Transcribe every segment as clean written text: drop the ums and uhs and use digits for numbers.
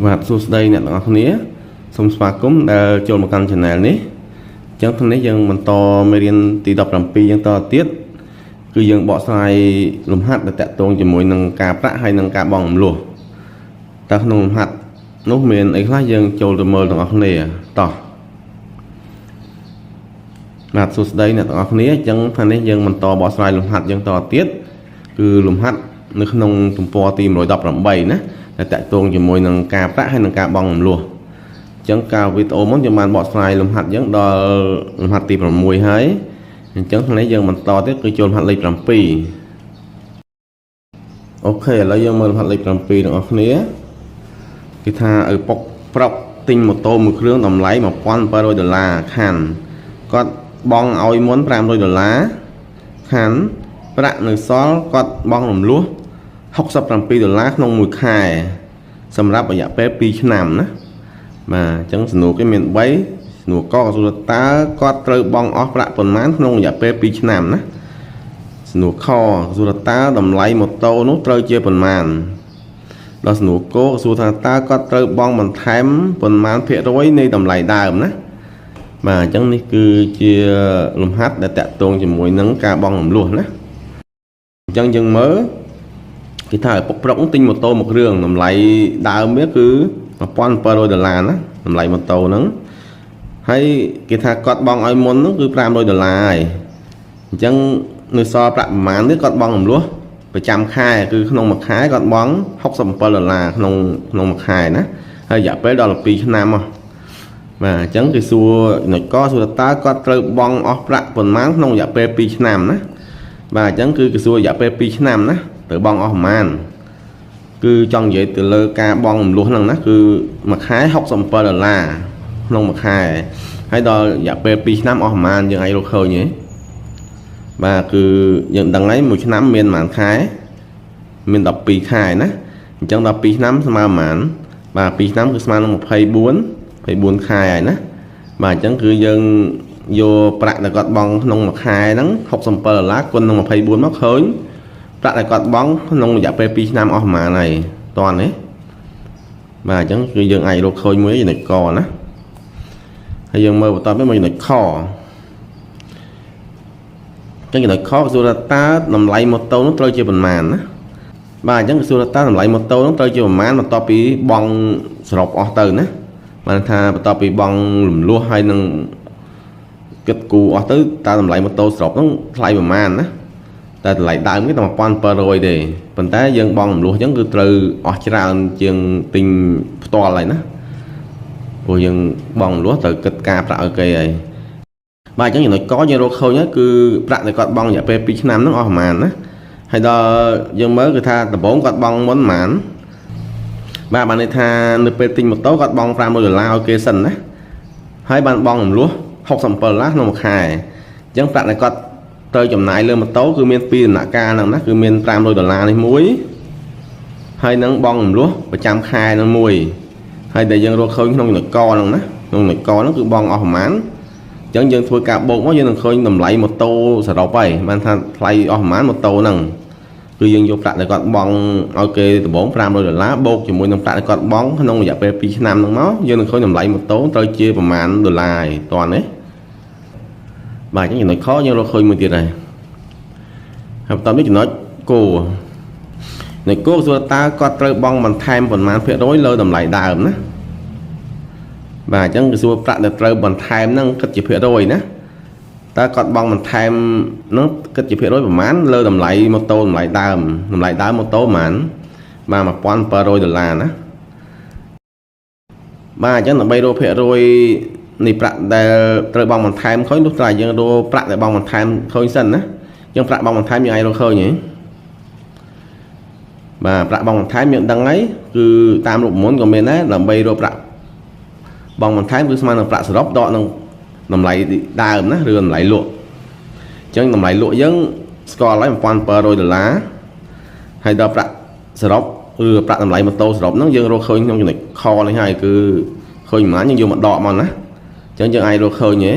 បាទសួស្តីអ្នកទាំងអស់គ្នាសូមស្វាគមន៍ដែលចូលមកកាន់ Channel នេះអញ្ចឹងថ្ងៃនេះយើងបន្តមេរៀនទី17យើងតទៅទៀតគឺយើងបកស្រាយលំហាត់ដែលតាក់ទងជាមួយនឹងការប្រាក់ហើយនិងការបង់រំលោះតើក្នុងលំហាត់នោះមានអីខ្លះយើងចូលទៅមើលទាំងអស់គ្នាតោះបាទសួស្តីអ្នកទាំងអស់គ្នាអញ្ចឹងថ្ងៃនេះយើងបន្តបកស្រាយលំហាត់យើងតទៅទៀតគឺលំហាត់នៅក្នុងទំព័រទី118ណាដែលតាក់ទងជាមួយនឹងការប្រាក់ហើយនិងការបង់រំលោះអញ្ចឹងកាលវីដេអូមុនយើងបានបកស្រាយលំហាត់យើងដល់លំហាត់ទី6ហើយអញ្ចឹងថ្ងៃនេះយើងបន្តទៀតគឺចូលលំហាត់លេខ7OK ឥឡូវយើងមើលលំហាត់លេខ7ទាំងអស់គ្នាគេថាឪពុកប្រុកទិញម៉ូតូមួយគ្រឿងតម្លៃ1700ដុល្លារខាន់គាត់បង់ឲ្យមុន500ដុល្លារខាន់ប្រាក់នៅសល់គាត់បង់រំលោះ67ដុល្លារក្នុងមួយខែសម្រាប់រយៈពេល2ឆ្នាំណាបាទអញ្ចឹងសំណួរគេមាន3សំណួរកសួរតើគាត់ត្រូវបង់អស់ប្រាក់ប៉ុន្មានក្នុងរយៈពេល2ឆ្នាំណាសំណួរខសួរតើតម្លៃម៉ូតូនោះត្រូវជាប៉ុន្មានដល់សំណួរកសួរថាតើគាត់ត្រូវបង់បន្ថែមប៉ុន្មានភាគរយនៃតម្លៃដើមណាបាទអញ្ចឹងនេះគឺជាលំហាត់ដែលតាក់ទងជាមួយនឹងការបង់រំលោះណាអញ្ចឹងយើងមើលគេថាឪពុកប្រុកទិញម៉ូតូមួយគ្រឿងតម្លៃដើមវាគឺ1700ដុល្លារណាតម្លៃម៉ូតូហ្នឹងហើយគេថាគាត់បង់ឲ្យមុនហ្នឹងគឺ500ដុល្លារហើយអញ្ចឹងនៅសល់ប្រាក់ប្រមាណនេះគាត់បង់រំលោះប្រចាំខែគឺក្នុងមួយខែគាត់បង់67ដុល្លារក្នុងក្នុងមួយខែណាហើយរយៈពេលដល់12ឆ្នាំមកបាទអញ្ចឹងគេសួរចំណុចកសួរតើគាត់ត្រូវបង់អស់ប្រាក់ប៉ុន្មានក្នុងរយៈពេល2ឆ្នាំណាបាទអញ្ចឹងគឺគេសួររយៈពេល2ឆ្នាំណាត្រូវបង់អស់ប្រមាណគឺចង់និយាយទៅលើការបង់រំលោះហ្នឹងណាគឺមួយខែ67ដុល្លារក្នុងមួយខែហើយដល់រយៈពេល2ឆ្នាំអស់ប្រមាណយើងអាចរកឃើញទេបាទគឺយើងដឹងហើយមួយឆ្នាំមានប្រហែលខែមាន12ខែណាអញ្ចឹងដល់2ឆ្នាំស្មើប្រហែលបាទ2ឆ្នាំគឺស្មើនឹង24 24ខែហើយណាបាទអញ្ចឹងគឺយើងយកប្រាក់ដែលគាត់បង់ក្នុងមួយខែហ្នឹង67ដុល្លារគុណនឹង24មកឃើញប្រាក់ដែលគាត់បង់ក្នុងរយៈពេល2ឆ្នាំអស់ប្រហែលហើយតន់ទេបាទអញ្ចឹងគឺយើងអាចរកឃើញមួយចំណុចកណាហើយយើងមើលបន្តទៅមួយចំណុចខអញ្ចឹងចំណុចខគឺសួរថាតើតម្លៃម៉ូតូនោះត្រូវជាប៉ុន្មានណាបាទអញ្ចឹងគឺសួរថាតើតម្លៃម៉ូតូនោះត្រូវជាប៉ុន្មានបន្ទាប់ពីបង់សរុបអស់ទៅណាបានថាបន្ទាប់ពីបង់រំលោះហើយនឹងគិតគូរអស់ទៅតើតម្លៃម៉ូតូសរុបហ្នឹងថ្លៃប្រមាណណាតែតម្លៃដើមគេតែ1700ទេប៉ុន្តែយើងបង់រំលោះអញ្ចឹងគឺត្រូវអស់ច្រើនជាងទិញផ្ទាល់ហើយណាព្រោះយើងបង់រំលោះត្រូវគិតការប្រាក់ឲ្យគេហើយបាទអញ្ចឹងចំណុចកយើងរកឃើញហើយគឺប្រាក់ដែលគាត់បង់រយៈពេល2ឆ្នាំហ្នឹងអស់ប្រហែលណាហើយដល់យើងមើលគឺថាដំបូងគាត់បង់មុនប្រហែលបាទបានន័យថានៅពេលទិញម៉ូតូគាត់បង់500ដុល្លារឲ្យគេសិនណាហើយបានបង់រំលោះ67ដុល្លារក្នុងមួយខែអញ្ចឹងប្រាក់ដែលគាត់ត្រូវចំណាយលើម៉ូតូគឺមានពីរដំណាក់កាលហ្នឹងណាគឺមាន500ដុល្លារនេះមួយហើយនឹងបង់រំលោះប្រចាំខែនឹងមួយហើយដែលយើងរកឃើញក្នុងចំណុចកហ្នឹងណាក្នុងចំណុចកហ្នឹងគឺបង់អស់ប្រហែលអញ្ចឹងយើងធ្វើការបូកមកយើងនឹងឃើញតម្លៃម៉ូតូសរុបហើយបានថាថ្លៃអស់ប្រហែលម៉ូតូហ្នឹងគឺយើងយកប្រាក់ដែលគាត់បង់ឲ្យគេដំបូង500ដុល្លារបូកជាមួយនឹងប្រាក់ដែលគាត់បង់ក្នុងរយៈពេល2ឆ្នាំហ្នឹងមកយើងនឹងឃើញតម្លៃម៉ូតូត្រូវជាប្រមាណដុល្លារហើយតន់ទេបាទអញ្ចឹងចំណុចខយើងរកឃើញមួយទៀតហើយហើយបន្តនេះចំណុចគោនៃគោសួរតើគាត់ត្រូវបង់បន្ថែមប៉ុន្មានភាគរយលើតម្លៃដើមណាបាទអញ្ចឹងគេសួរប្រាក់ដែលត្រូវបន្ថែមហ្នឹងគិតជាភាគរយណាតើគាត់បង់បន្ថែមហ្នឹងគិតជាភាគរយប្រមាណលើតម្លៃម៉ូតូតម្លៃដើមតម្លៃដើមម៉ូតូប្រមាណបាទ1700ដុល្លារណាបាទអញ្ចឹងដើម្បីរកភាគរយនៃប្រាក់ដែលត្រូវបង់បន្ថែមឃើញនោះត្រាយើងរកប្រាក់ដែលបង់បន្ថែមឃើញសិនណាអញ្ចឹងប្រាក់បង់បន្ថែមយើងអាចរកឃើញហ៎បាទប្រាក់បង់បន្ថែមយើងដឹងហើយគឺតាមរូបមន្តក៏មានដែរដើម្បីរកប្រាក់បង់បន្ថែមគឺស្មើនឹងប្រាក់សរុបដកនឹងតម្លៃដើមណាឬតម្លៃលក់អញ្ចឹងតម្លៃលក់យើងស្គាល់ហើយ1700ដុល្លារហើយដល់ប្រាក់សរុបឬប្រាក់តម្លៃម៉ូតូសរុបហ្នឹងយើងរកឃើញក្នុងចំណុចខនេះហើយគឺឃើញប្រហែលយើងយកមកដកមកណាអញ្ចឹងយើងអាចរកឃើញទេ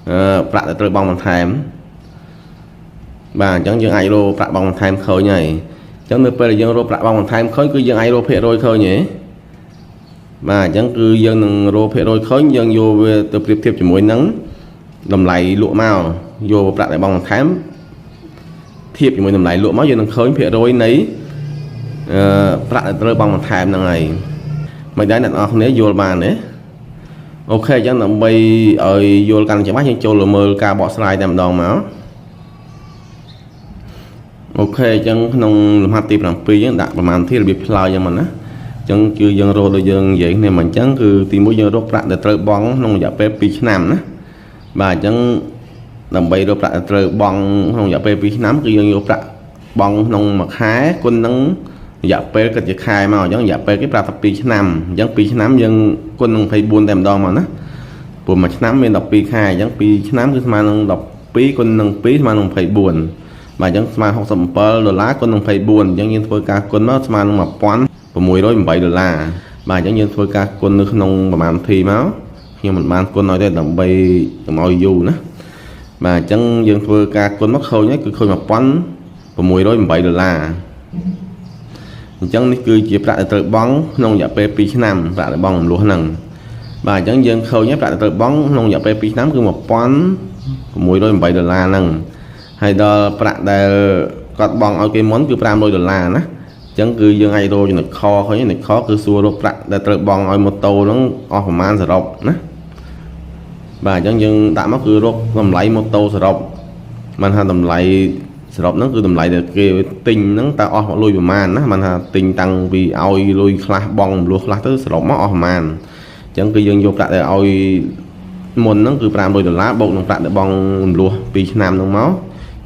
អឺប្រាក់ដែលត្រូវបង់បន្ថែមបាទអញ្ចឹងយើងអាចរកប្រាក់បង់បន្ថែមឃើញហើយអញ្ចឹងនៅពេលដែលយើងរកប្រាក់បង់បន្ថែមឃើញគឺយើងអាចរកភាគរយឃើញទេ បាទអញ្ចឹងគឺយើងនឹងរកភាគរយឃើញយើងយកវាទៅប្រៀបធៀបជាមួយនឹងតម្លៃលក់មកយកប្រាក់ដែលបង់បន្ថែមធៀបជាមួយតម្លៃលក់មកយើងនឹងឃើញភាគរយនៃអឺប្រាក់ដែលត្រូវបង់បន្ថែមហ្នឹងហើយមិនដែរអ្នកនរគ្នាយល់បានទេOK អញ្ចឹងដើម្បីឲ្យយល់កាន់ច្បាស់យើងចូលមើលការបកស្រាយតែម្ដងមក OK អញ្ចឹងក្នុងលំហាត់ទី7យើងដាក់ប្រមាណធារបៀបឆ្លើយអញ្ចឹងមកណាអញ្ចឹងគឺយើងរកដូចយើងនិយាយគ្នាមកអញ្ចឹងគឺទីមួយយើងរកប្រាក់ដែលត្រូវបង់ក្នុងរយៈពេល2ឆ្នាំណាបាទអញ្ចឹងដើម្បីរកប្រាក់ដែលត្រូវបង់ក្នុងរយៈពេល2ឆ្នាំគឺយើងយកប្រាក់បង់ក្នុងមួយខែគុណនឹងរយៈពេលគិតជាខែមកអញ្ចឹងរយៈពេលគេប្រាប់ថា2ឆ្នាំអញ្ចឹង2ឆ្នាំយើងគុណនឹង24តែម្ដងមកណាព្រោះមួយឆ្នាំមាន12ខែអញ្ចឹង2ឆ្នាំគឺស្មើនឹង12គុណនឹង2ស្មើនឹង24បាទអញ្ចឹងស្មើ67ដុល្លារគុណនឹង24អញ្ចឹងយើងធ្វើការគុណមកស្មើនឹង1608ដុល្លារបាទអញ្ចឹងយើងធ្វើការគុណនៅក្នុងប្រមាណធីមកខ្ញុំមិនបានគុណឲ្យទេដើម្បីកុំឲ្យយូរណាបាទអញ្ចឹងយើងធ្វើការគុណមកឃើញហើយគឺឃើញ1608ដុល្លារអញ្ចឹងនេះគឺជាប្រាក់ដែលត្រូវបង់ក្នុងរយៈពេល2ឆ្នាំប្រាក់ដែលបង់រំលោះហ្នឹងបាទអញ្ចឹងយើងឃើញហើយប្រាក់ដែលត្រូវបង់ក្នុងរយៈពេល2ឆ្នាំគឺ1608ដុល្លារហ្នឹងហើយដល់ប្រាក់ដែលគាត់បង់ឲ្យគេមុនគឺ500ដុល្លារណាអញ្ចឹងគឺយើងអាចរកចំណុចខឃើញចំណុចខគឺសួររកប្រាក់ដែលត្រូវបង់ឲ្យម៉ូតូហ្នឹងអស់ប្រមាណសរុបណាបាទអញ្ចឹងយើងដាក់មកគឺរកតម្លៃម៉ូតូសរុបបានថាតម្លៃសរុបហ្នឹងគឺតម្លៃដែលគេទិញហ្នឹងតើអស់លុយប្រមាណណាបានថាទិញតាំងពីឲ្យលុយខ្លះបង់រំលោះខ្លះទៅសរុបមកអស់ប្រមាណអញ្ចឹងគឺយើងយកប្រាក់ដែលឲ្យមុនហ្នឹងគឺ500ដុល្លារបូកនឹងប្រាក់ដែលបង់រំលោះ2ឆ្នាំហ្នឹងមក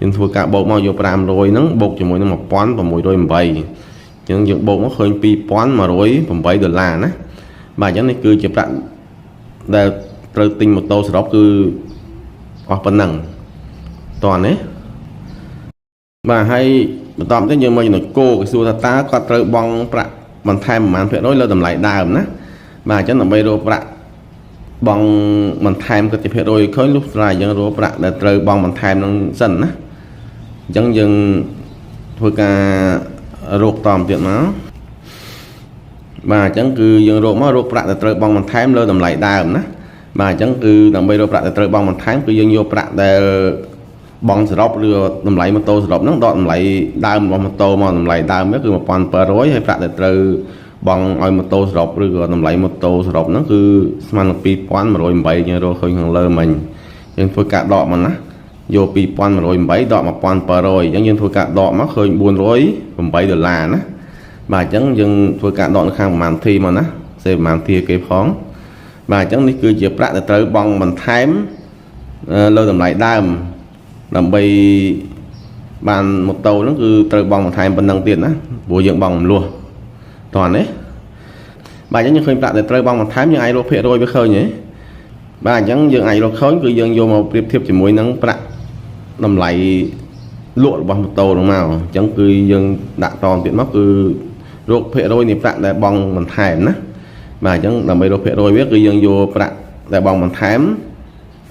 យើងធ្វើការបូកមកយក500ហ្នឹងបូកជាមួយនឹង1608អញ្ចឹងយើងបូកមកឃើញ2108ដុល្លារណាបាទអញ្ចឹងនេះគឺជាប្រាក់ដែលត្រូវទិញម៉ូតូសរុបគឺអស់ប៉ុណ្ណឹងតោះនេះបាទហើយបន្តទៀតយើងមកចំណុចគោគេសួរថាតើគាត់ត្រូវបង់ប្រាក់បន្ថែមប្រមាណភាគរយលើតម្លៃដើមណាបាទអញ្ចឹងដើម្បីរកប្រាក់បង់បន្ថែមគិតជាភាគរយឃើញលុះត្រាយើងរកប្រាក់ដែលត្រូវបង់បន្ថែមនឹងសិនណាអញ្ចឹងយើងធ្វើការរកតមទៀតមកបាទអញ្ចឹងគឺយើងរកមករកប្រាក់ដែលត្រូវបង់បន្ថែមលើតម្លៃដើមណាបាទអញ្ចឹងគឺដើម្បីរកប្រាក់ដែលត្រូវបង់បន្ថែមគឺយើងយកប្រាក់ដែលបង់សរុបឬតម្លៃម៉ូតូសរុបហ្នឹងដកតម្លៃដើមរបស់ម៉ូតូមកតម្លៃដើមវាគឺ1700ហើយប្រាក់ដែលត្រូវបង់ឲ្យម៉ូតូសរុបឬក៏តម្លៃម៉ូតូសរុបហ្នឹងគឺស្មើនឹង2108យើងរកឃើញខាងលើមិញយើងធ្វើការដកមកណាយក2108ដក1700អញ្ចឹងយើងធ្វើការដកមកឃើញ408ដុល្លារណាបាទអញ្ចឹងយើងធ្វើការដកនៅខាងប្រមាណធីមកណាសេប្រមាណធីគេផងបាទអញ្ចឹងនេះគឺជាប្រាក់ដែលត្រូវបង់បន្ថែមលើតម្លៃដើមដើម្បីបានម៉ូតូហ្នឹងគឺត្រូវបង់បន្ថែមប៉ុណ្ណឹងទៀតណាព្រោះយើងបង់រំលោះតោះនេះបាទអញ្ចឹងយើងឃើញប្រាក់ដែលត្រូវបង់បន្ថែមយើងអាចរកភាគរយវាឃើញទេបាទអញ្ចឹងយើងអាចរកឃើញគឺយើងយកមកប្រៀបធៀបជាមួយនឹងប្រាក់តម្លៃលក់របស់ម៉ូតូហ្នឹងមកអញ្ចឹងគឺយើងដាក់តទៀតមកគឺរកភាគរយនៃប្រាក់ដែលបង់បន្ថែមណាបាទអញ្ចឹងដើម្បីរកភាគរយវាគឺយើងយកប្រាក់ដែលបង់បន្ថែម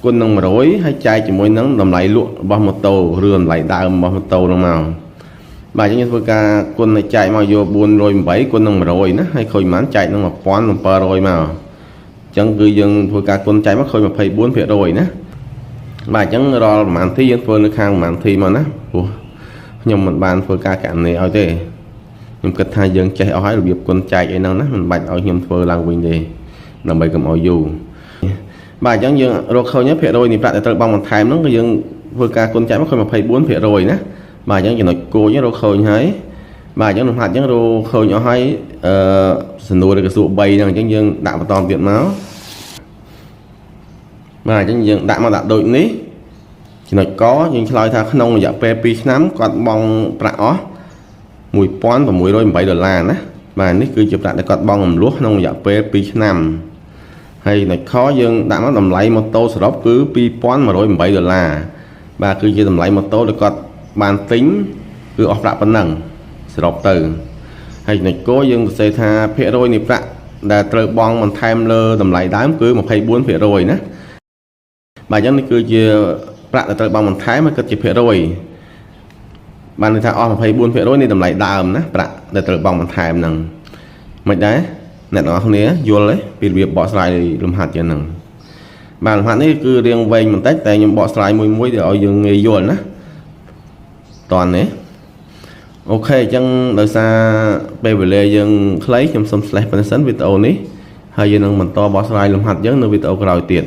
គុណនឹង100ហើយចែកជាមួយនឹងតម្លៃលក់របស់ម៉ូតូឬតម្លៃដើមរបស់ម៉ូតូហ្នឹងមកបាទអញ្ចឹងយើងធ្វើការគុណចែកមកយក408គុណនឹង100ណាហើយឃើញប៉ុន្មានចែកនឹង1700មកអញ្ចឹងគឺយើងធ្វើការគុណចែកមកឃើញ24%ណាបាទអញ្ចឹងរាល់ប្រហែលធីយើងធ្វើនៅខាងប្រហែលធីមកណាព្រោះខ្ញុំមិនបានធ្វើការកណនីឲ្យទេខ្ញុំគិតថាយើងចេះអស់ហើយរបៀបគុណចែកអីហ្នឹងណាមិនបាច់ឲ្យខ្ញុំធ្វើឡើងវិញទេដើម្បីកុំឲ្យយូរបាទអញ្ចឹងយើងរកឃើញភាគរយនៃប្រាក់ដែលត្រូវបង់បន្ថែមហ្នឹងគឺយើងធ្វើការគុណចែកមកឃើញ24%ណាបាទអញ្ចឹងចំណុចគោចរកឃើញហើយបាទអញ្ចឹងលំហាត់អញ្ចឹងរកឃើញអស់ហើយអឺសំណួរឬក៏សួរ3ហ្នឹងអញ្ចឹងយើងដាក់បន្តទៀតមកបាទអញ្ចឹងយើងដាក់មកដាក់ដូចនេះចំណុចកយើងឆ្លើយថាក្នុងរយៈពេល2ឆ្នាំគាត់បង់ប្រាក់អស់1608ដុល្លារណាបាទនេះគឺជាប្រាក់ដែលគាត់បង់រំលោះក្នុងរយៈពេល2ឆ្នាំហើយចំណុចខយើងដាក់មកតម្លៃម៉ូតូសរុបគឺ2108ដុល្លារបាទគឺជាតម្លៃម៉ូតូដែលគាត់បានទិញគឺអស់ប្រាក់ប៉ុណ្ណឹងសរុបទៅហើយចំណុចគយើងសរសេរថាភាគរយនៃប្រាក់ដែលត្រូវបង់បន្ថែមលើតម្លៃដើមគឺ24%ណាបាទអញ្ចឹងនេះគឺជាប្រាក់ដែលត្រូវបង់បន្ថែមហើយគិតជាភាគរយបានន័យថាអស់24%នៃតម្លៃដើមណាប្រាក់ដែលត្រូវបង់បន្ថែមហ្នឹងមិនដែរ អ្នកទាំងអស់គ្នាយល់ទេពីរបៀបបកស្រាយលំហាត់យ៉ាងហ្នឹងបាទលំហាត់នេះគឺរៀងវែងបន្តិចតែខ្ញុំបកស្រាយមួយមួយទៅឲ្យយើងងាយយល់ណាតន់នេះ OK អញ្ចឹងដោយសារពេលវេលាយើងខ្លីខ្ញុំសូម slash ប៉ុណ្ណេះសិនវីដេអូនេះហើយយើងនឹងបន្តបកស្រាយលំហាត់យើងនៅវីដេអូក្រោយទៀត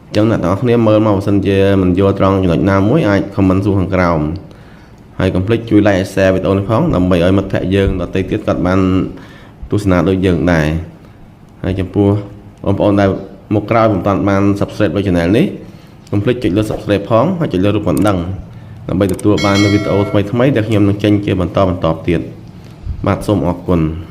អញ្ចឹងអ្នកទាំងអស់គ្នាមើលមកបើសិនជាមិនយល់ត្រង់ចំណុចណាមួយអាច comment សួរខាងក្រោមហើយកុំភ្លេចជួយ like share វីដេអូនេះផងដើម្បីឲ្យមិត្តភ័ក្តិយើងដទៃទៀតគាត់បានទស្សនាដូចយើងដែរហើយចំពោះបងប្អូនដែលមកក្រោយមិនទាន់បាន subscribe លើ channel នេះកុំភ្លេចចុចលើ subscribe ផងហើយចុចលើរូបកណ្ដឹងដើម្បីទទួលបាននូវវីដេអូថ្មីៗដែលខ្ញុំនឹងចេញជាបន្តបន្តទៀតបាទសូមអរគុណ។